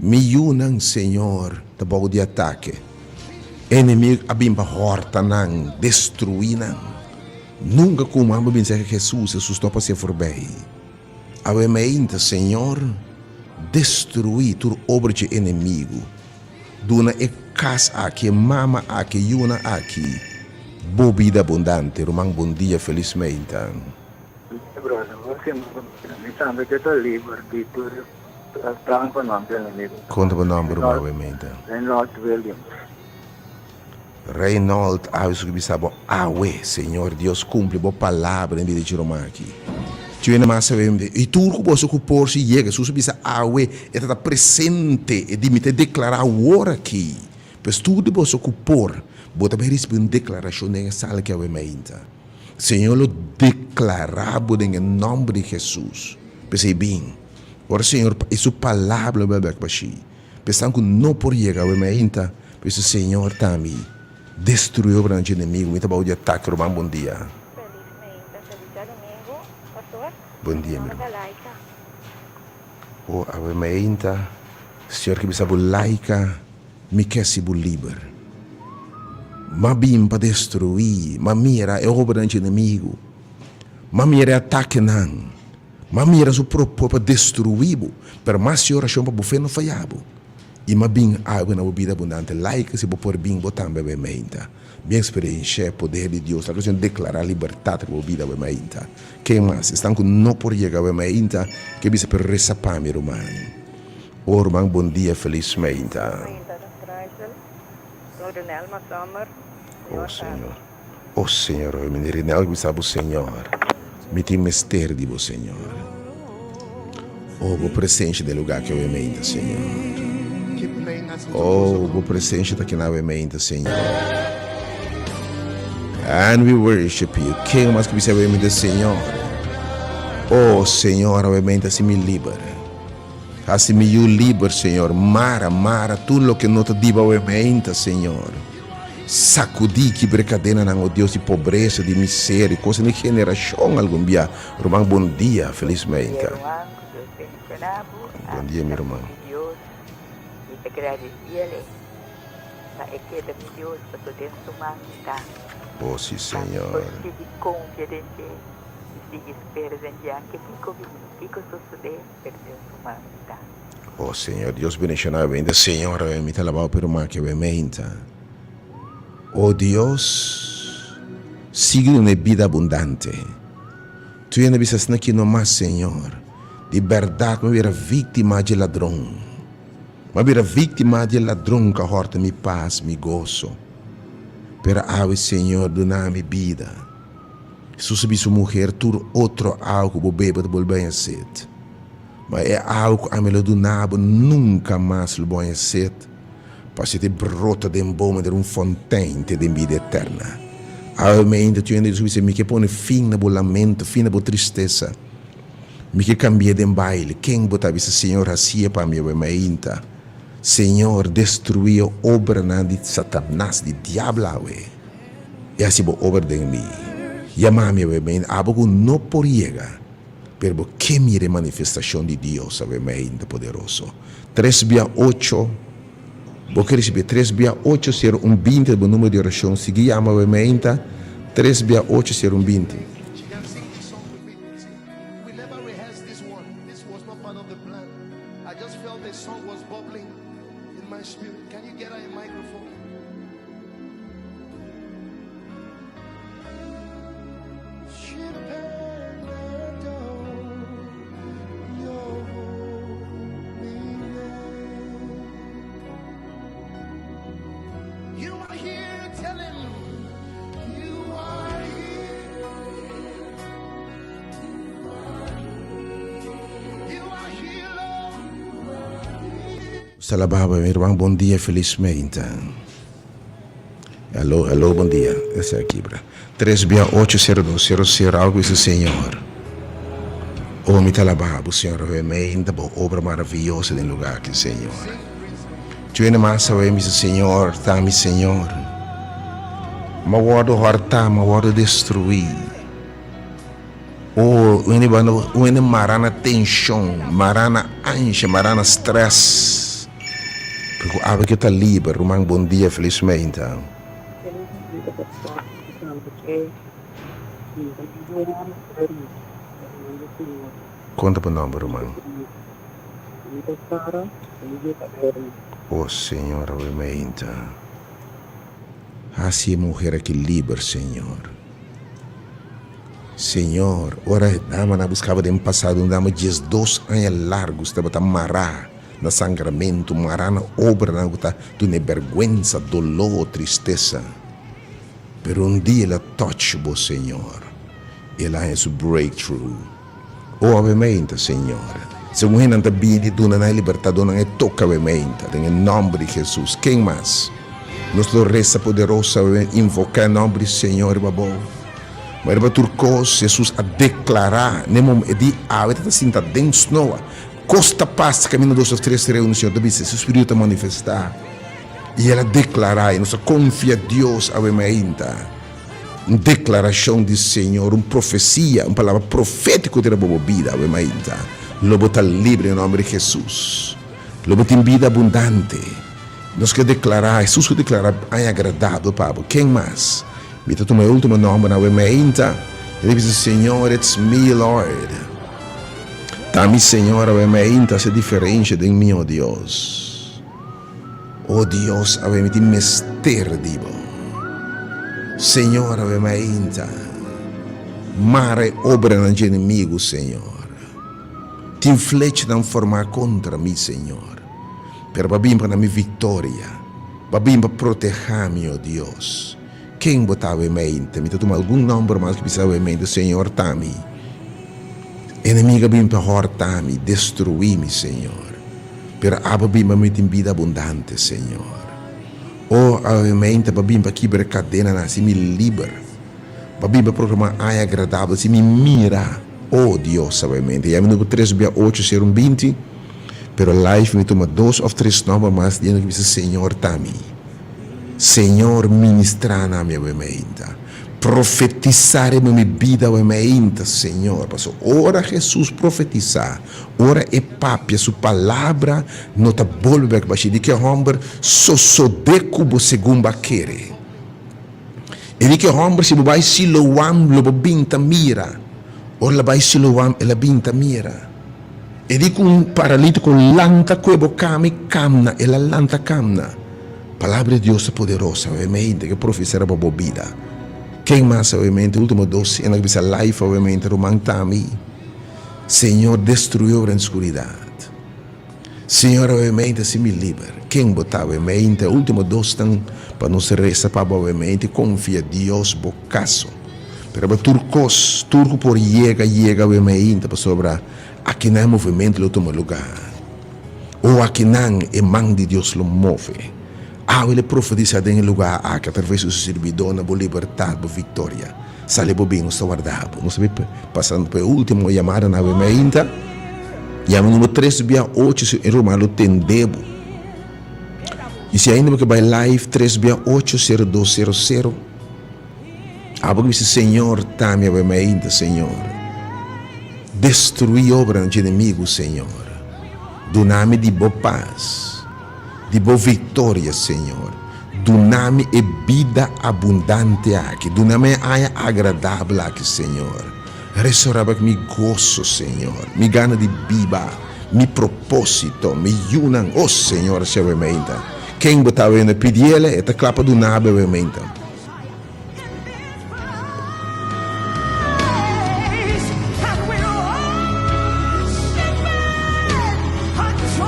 Mi yunan, Señor, ta bou di atake. Enemigu a bin pa hòrta nan, destruí nan. Nunka ku un hòmber bin serka Hesus, Hesus no a pas'é forbei. Awe meinta, Señor, destruí tur obra dje enemigu. Duna e kas aki, e mama aki, e yunan aki, bo bida abundante. Ruman, bon dia, felis meinta. Brother, mi tambe ke ta liber di tur Trampa nan di enemigo. Konta bo nomber ruman awe meinta. Reynold Williams. Reynold awe su bisa bo awe Señor Dios cumpli bo palabra den bida di ruman aki. Tio hende mas awe i tur ku boso ku por si yega Jesús a bisa awe e ta ta presente e di mi ta declara awor aki pues tur di boso ku por bo ta bai ricibi un declaracion den e sala aki awe meinta Señor lo declara bo den e nomber di Jesús p'esei bin. Ora Señor i su palabra lo bai bek bashí. P'esnan ku no por yega awe mainta, bisa Señor ta mi destruí obranan dje enemigu, mi ta bou di atake. Ruman bon dia. Felis mainta, felis djadumingu, pastor. Bon dia mi Mi ruman. nomber ta Laika. O awe mainta, Señor ke bisa bo Laika, mi ke hasi bo liber. M'a bin pa destruí, m'a mira e obranan dje enemigu, m'a mira e atakenan. M'a mira su propó pa destruí bo, pero m'a hasi orashon pa bo fe no fayá bo. I m'a bin awe na bo bida abundante. Like si bo por bin bo tambe awe meinta. Bin eksperenshá e poder di Dios. Laga Señor deklará libertat riba bo bida awe meinta. Ken mas? Esnan ku no por yega awe meinta, ke bisa pero resa pa mi, ruman. O ruman, bon dia, felis meinta. Meinta, Rachel. Rodonelma Sommer. O Señor. Oh Señor, oe mi rinel bisa bo Señor, mi tin mester di bo Señor. Oh bo presencia den lugar aki awe meinta Señor. Oh bo presencia ta kina awe meinta Señor. And we worship you. Ken mas ki bisa awe meinta Señor? Oh Señor, awe meinta hasi mi liber. Hasi mi yu liber Señor. Mara, mara tur loke no ta di bo awe meinta Señor. Sakudí, kibra e kadenanan, o Dios, di pobresa, di miseria, i kosnan di generashon algun bia. Ruman, bon dia. Felis meinta. Bon dia, mi ruman. O si, Señor. O Señor Dios bendiciona bo meinta Señor mi ta alaba bo pero mas ke bo meinta O Dios sigui duna e bida abundante Tu yenda bisa asina ki no mas Señor di berdad mi a bira victima dje ladron mi a bira victima dje ladron ku a horta mi pas mi goso. Pero awe Señor duna mi bida. Hesus a bisa su muher, Tur otro awa ku bo bebe ta bolbe haña set. Ma e awa ku ami lo duna bo nunka mas lo bo haña set, pasobra e ta brota den bo manera un fontein te den bida eterna. Awe meinta tin hende ku bisa, Mi ke pone fin na bo lamento, fin na bo tristesa. Mi ke kambia den baile. Ken bo ta bisa, Señor, hasié pa mi awe meinta? Señor, destruí e obranan di Satanas, di diabel awe, i hasi bo obra den mi. Yama mi awe meinta, abo ku no por yega, pero bo ke mira e manifestashon di Dios awe meinta poderoso. Tres bia ocho, bo ke risibí tres bia ocho sero un binti ta bo numero di orashon. Sigui yama awe meinta, tres bia ocho sero un binti. We never rehearsed this one. This was not part of the plan. I just felt a song was bubbling in my spirit. Can you get her a microphone? You are here, tell him you are here. Salababa mi ruman bon dia felis meinta. Hello hello bon dia esa kibra tres bia ocho sero dos sero sero algo bisa señor oh mi ta alaba bo señor awe meinta bo obra maraviyoso den lugar aki señor Chuene mas awe mi bisa señor ta mi señor mi a wordo horta mi a wordo destrui. Oh, un hende banda, un hende mará na tenshon, mará na ansha, mará na stress. Pero ku awe ke ta liber, ruman, bon dia, felis meinta. Felis meinta, pastor. Mi tambe ke mi ta mi ruman di Señor. Konta bo nomber, ruman. Mi ta Sara, mi yu ta Ernie. Oh, Señor, awe meinta. Hasi e muher aki liber, Señor. Señor, ora e damanan a buskaba den pasado, un dama diesdos aña largu tabata mará na sangramentu, mará na obranan ku ta dun'é bèrgwensa, doló, tristesa. Pero un dia el a touch Bo, Señor, i el a haña su breakthrough. O awe meinta, Señor, segun hendenan ta bini, duna nan e libertad, duna nan e toke awe meinta, den e nomber di Jesus. Ken mas? Nos lo resa poderoso awe, invoca e nomber di Señor riba bo. Ma riba tur cos, Jesus a declara n'e momento, e di awe ta ta sinta den snoa, cos ta pasa caminda dos of tres reuni, Señor ta bisa, su Spiritu ta manifesta. I el a declara, i nos a confia Dios awe meinta. Un deklarashon di Señor, un profesia, un palabra profétiko ta riba bo bida awe mainta. Lo bo ta libre den nòmber di Hesus. Lo bo tin bida abundante. Nos ke deklará, Hesus ke deklará aña agradabel pa bo. Ken mas? Mi ta tuma e último nòmbernan awe mainta. E ta bisa, Señor, it's me, Lord. Ta mi Señor awe mainta hasi diferensha den mi, o Dios. O Dios, awe mi tin mester di bo. Señor, awe mainta. Mara e obranan dje enemigu, Señor. Tin flechnan formá kontra mi, Señor. Pero bo a bin pa na mi viktoria. Bo a bin pa protehá mi, o Dios. Ken bo ta awe mainta? Mi ta tuma algun nòmber mas ku bisa awe mainta, Señor ta mi. Enemigu a bin pa hòrta mi, destruí mi, Señor. Pero abo a bin pa mi tin bida abundante, Señor. O, awe mainta bo a bin pa kibra e kadenanan, hasi mi liber. Bo a bin pa proklamá aña agradabel, hasi mi mira, o Dios, awe mainta. Ya mi no por tres bia ocho ser un binti, pero live mi tuma dos òf tres nòmber mas di hende ku bisa, Señor ta mi. Señor ministrá na mi awe mainta. Profetisá riba mi bida awe mainta, Señor. Pasobra ora Hesus profetisá, ora E papia, Su palabra no ta bolbe bek bashí. Di ke hòmber sosodé ku bo segun bo a kere. E di ke hòmber si bo bai Siloam lo bo bin ta mira. Ora el a bai Siloam el a bin ta mira. E di ku un paralítiko lanta ku e bo kama i kamna, el a lanta kamna. Palabra di Dios ta poderoso, awemente, ke profesá riba bo bida. Ken mas awemente, ultimo dos sena ku bisa live awemente, ruman Tami, Señor destruí obra den skuridat. Señor awemente hasi mi liber. Ken bo ta awemente, ultimo dos tan. pa nos resa pa bo awe mente konfia Dios bo kaso. Pero bo tur kos, tur ku por yega, yega awe mainta pasobra akinan e movementu lo tuma lugá. O akinan e man di Dios lo move. Awe lo profetisá den e lugá aki atraves di su sirbidó na bo libertat, bo viktoria. Sali bo bin, nos ta warda bo. Nos ta bin pasando pa e último yamada na awe mainta. Yama numero tres bia ocho si e ruman lo tende bo. I si ainda bo ke bai live tres bia ocho sero dos sero sero. Abo ke bisa Señor ta mi awe mainta Señor. Destrui obranan dje enemigu Señor. Duna mi di bo pas. Di bo victoria, Señor. Duna mi e bida abundante aki. Duna mi e aña agradabel aki, Señor. Restorá bek mi goso, Señor, mi gana di biba, mi propósito, mi yunan. O Señor, hacia awe meinta. Ken bo ta awe pidiele, e ta kla pa duna bo awe meinta.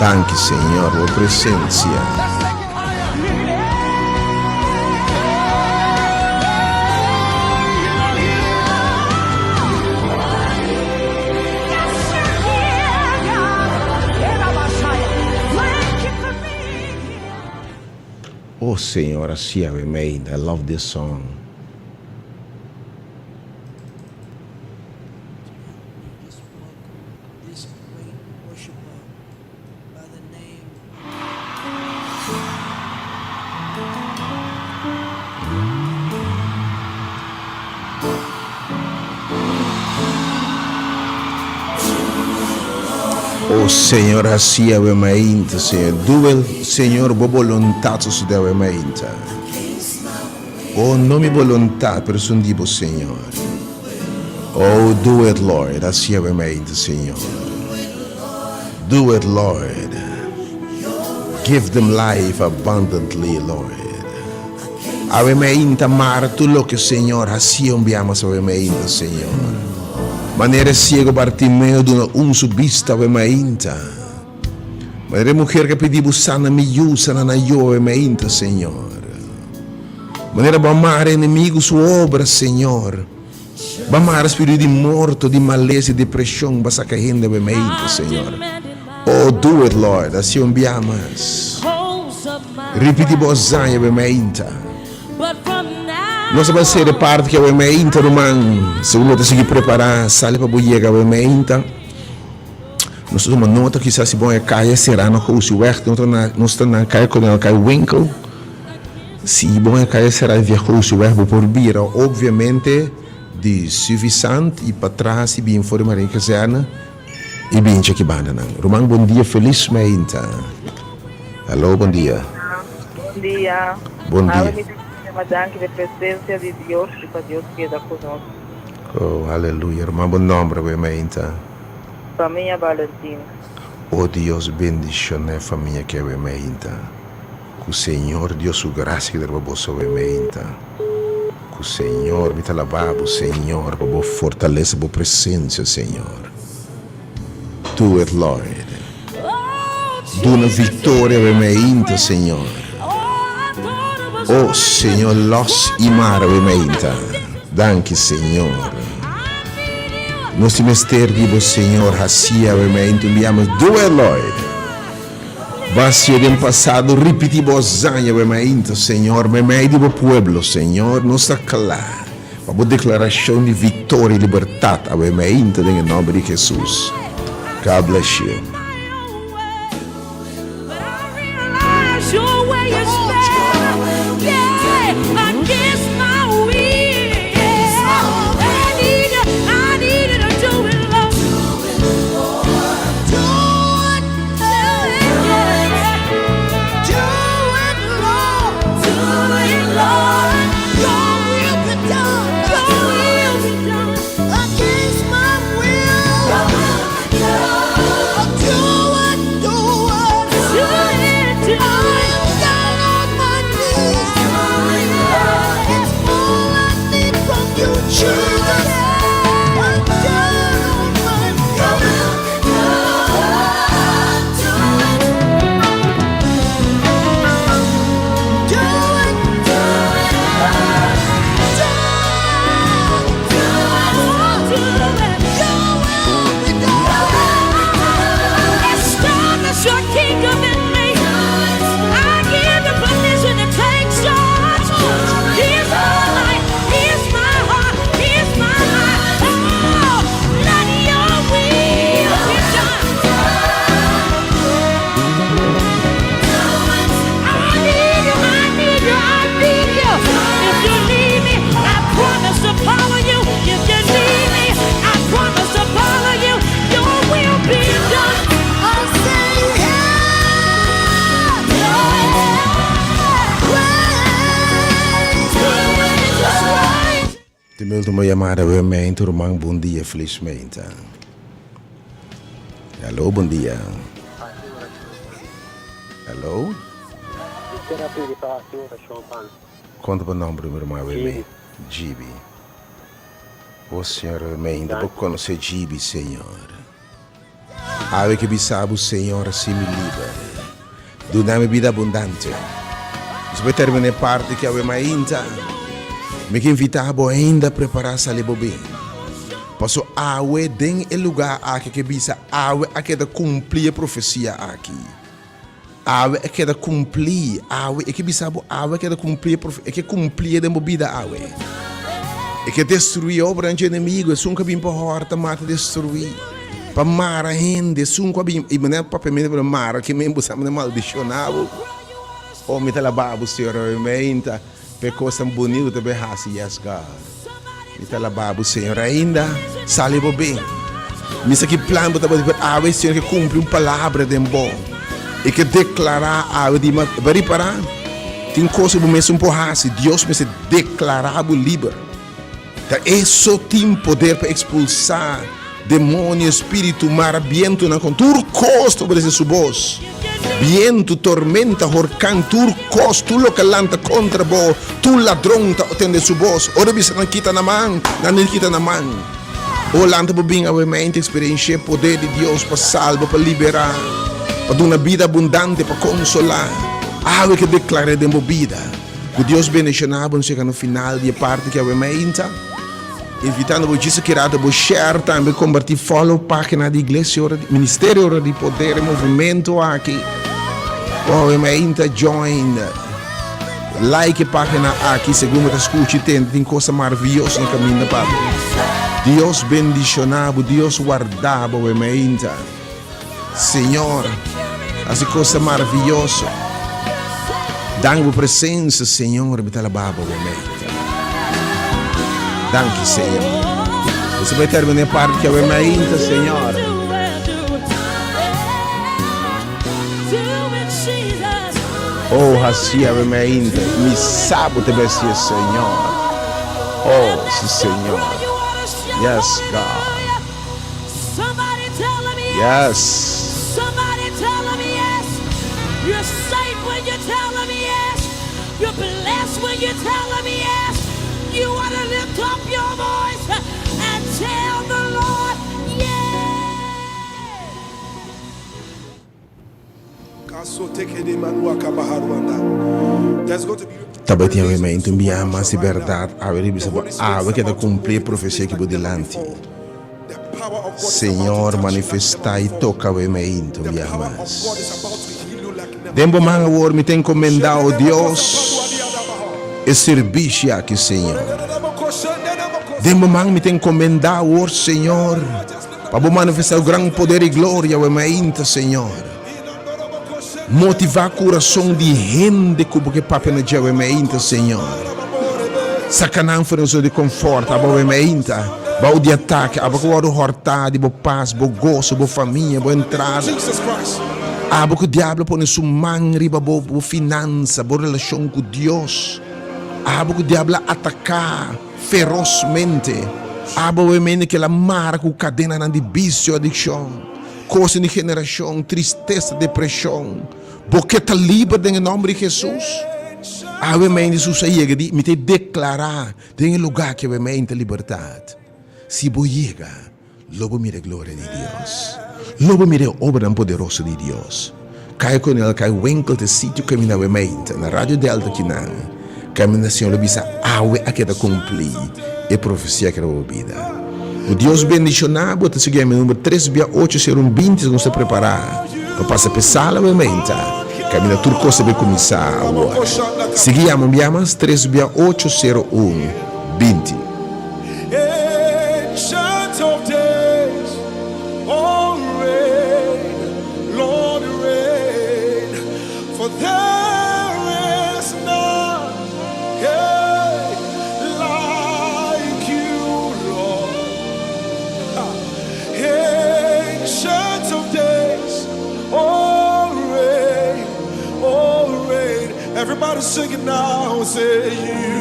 Danki Señor bo presencia. Oh Señor hacia we made I love this song. Oh Señor, haci awe mainta, Señor. Doe, Señor, bo boluntad sosode awe mainta. Oh, no mi boluntad, pero esun di bo, Señor. Oh, do it, Lord. Haci awe mainta, Señor. Do it, Lord. Give them life abundantly, Lord. Awe mainta mara tur loke Señor hacié un bia mas awe mainta, Señor. Manera e ciego Bartimeo duna un su bista awe mainta. Manera e mujer ke pidi bo sana mi yu, sana nan yu awe mainta, Señor. Manera bo a mara enemigo su obra, Señor. Bo a mara spiritu di morto, di malesa y depresion, bo a saca hende awe mainta, Señor. Oh, do it, Lord, hacié un bia mas. Ripiti bo hazaña awe mainta. Nos ta bai sere parti ki awe mainta, ruman. Segun bo ta sigui prepará, sali pa bo yega awe mainta. Nos ta tuma nota kisas si bo e kaya será na Gooseweg, nos ta na nos ta na kaya Kolonel Kai Winkel. Si bo e kaya será via Gooseweg bo por bira obviamente di Suffisant i patras i bin for di Marine Kazerne. I binchi aki bandanan. Ruman bon dia felis mainta. Hallo bon dia. Bon dia. Bon dia. Awe mi ta yama danki p'e presencia di Dios y pa Dios keda cu nos. Oh aleluya ruman bo nomber awe mainta. Famia Valentin. Oh Dios bendiciona e famia aki awe mainta. Cu Señor Dios su gracia keda riba boso awe mainta. Cu Señor mi ta laba bo Señor pa bo fortalesa bo presencia Señor. Do it Lord. Duna victoria awe mainta Señor. Oh Señor los y mara awe mainta. Danki Señor. Nos tin mester di bo Señor haci awe mainta un bia mas. Do it Lord. Basia den pasado ripiti bo hazaña bo mainta, Señor, meimei di bo pueblo, Señor, nos ta kla pa bo deklarashon di viktoria i libertat awe mainta den e nomber di Jesus. God bless you. Ultimo yamada we meinte ruman bon dia feliz meinte. Hello bon dia. Hello. Konta bo nomber mi ruman we me. Gibi. O Señor we meinte bo conoce Gibi Señor. Awe ke bisa bo Señor hasi mi liber. Duna mi bida abundante. Nos bai termina e parti ki awe mainta. Mi ke invita bo ainda prepara sali bo bin. Paso awe den e luga aki ke bisa awe a keda kumpli e profesia aki. Awe a keda kumplí, awe, e ke bisa bo awe a keda kumplí e profe, e ke kumplí den bo bida awe. E ke destruí obranan dje enemigo, esun ku a bin pa hòrta, mata, destruí, pa mara hende, esun ku a bin, i manera papia mi ta mara ke men bo sa manera maldishoná bo. Oh, mi ta laba bo, Señor, awe meinta. P'e kosnan bunito ta bay hasi, yes God. Mi ta alabá bo Señor ainda sali bo bin. Mi sa ki plan bo tabatin pero awe Señor ke kumpli un palabra den bo i ke deklará awe di ma bo ripará tin kos ku bo mes un por hasi Dios mester deklará bo liber. Ta e so tin poder pa ekspulsá demonio, spiritu, mara bientunan kon tur kos ta obedesé su bos. Bientu, tormenta, horkan, tur kos, tur loke lanta kontra bo, tur ladron ta tende su bos. Ora bisa nan kita na man, nan no kita na man. O lanta bo bin awe mente eksperenshia e poder di Dios pa salba, pa liberá, pa duna bida abundante, pa konsolá. Awe ke deklar'é den bo bida. Ku Dios bendishoná bo. Nos yega na final di e parti ki awe mainta. Invitando bo djis aki rato bo share tambe kompartí follow página di Iglesia Ora di Ministerio Ora di Poder e movimento aki. Bo awe mainta join like e página aki segun bo ta skucha i tende tin kosa maravioso na kaminda pa bo. Dios bendishoná bo Dios warda bo awe mainta. Señor, hasi cosa maravilloso. Danki bo presencia, Señor, mi ta alabá bo meta. Danki, Señor. Nos bai termina e parte que awe mainta, Señor. Oh, hasi awe mainta. Mi sabo te bestia, Señor. Oh, si, Señor. Yes, God. Yes. Tabatin awe un biaha mas di bèrdat awe riba bisa bo awe ke ta kumpli e profesia ki bo dilanti. Señor manifestá i toka awe un biaha mas. Den bo man awor mi ta enkomendá, o Dios, e sirbishi aki, Señor. Den bo man mi ta enkomendá awor, Señor. Pa bo manifestá bo gran poder i gloria awe mainta, Señor. Motivá kurason di hende ku bo ke papia na dje awe mainta, Señor. Saka nan for di nan zona di konfòrt abo awe mainta, bou di atake, abo ku wòrdu hòrtá di bo pas, bo goso, bo famia, bo entrada. Abo ku diablo pone su man riba bo, bo finansa, bo relashon ku Dios. Abo ku diablo a ataká. Ferosmente, abo e mende kel a mara ku kadenanan di bisio, adikshon, kosnan di generashon, tristesa, depreshon. Bo ke ta liber den e nòmber di Hesus? Awe mende Hesus a yega di, Mi ta deklará den e lugá ki awe mende ta libertat. Si bo yega, Lo bo mira e gloria di Dios. Lo bo mira e obranan poderoso di Dios. Kai ku el kai winkel te sitio kaminda awe meinta na Radio Delta kinan kaminda Señor lo bisa awe a keda kumpli e profesia ki riba bo bida. Ku Dios bendishona bo ta sigui ami number tres bia ocho sero un binti nos ta prepara pa pasa p'e sala awe meinta kaminda tur kos ta bai kuminsá awor. Sigui yama un bia mas tres bia ocho sero un binti. Ancient of days, oh reign, Lord reign, for there is none hey, like you, Lord. Ancient of days, oh reign, oh reign. Everybody sing it now, say you.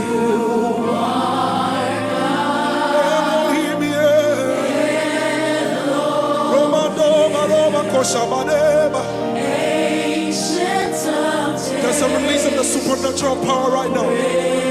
Koshabadeba. There's a release of the supernatural power right now.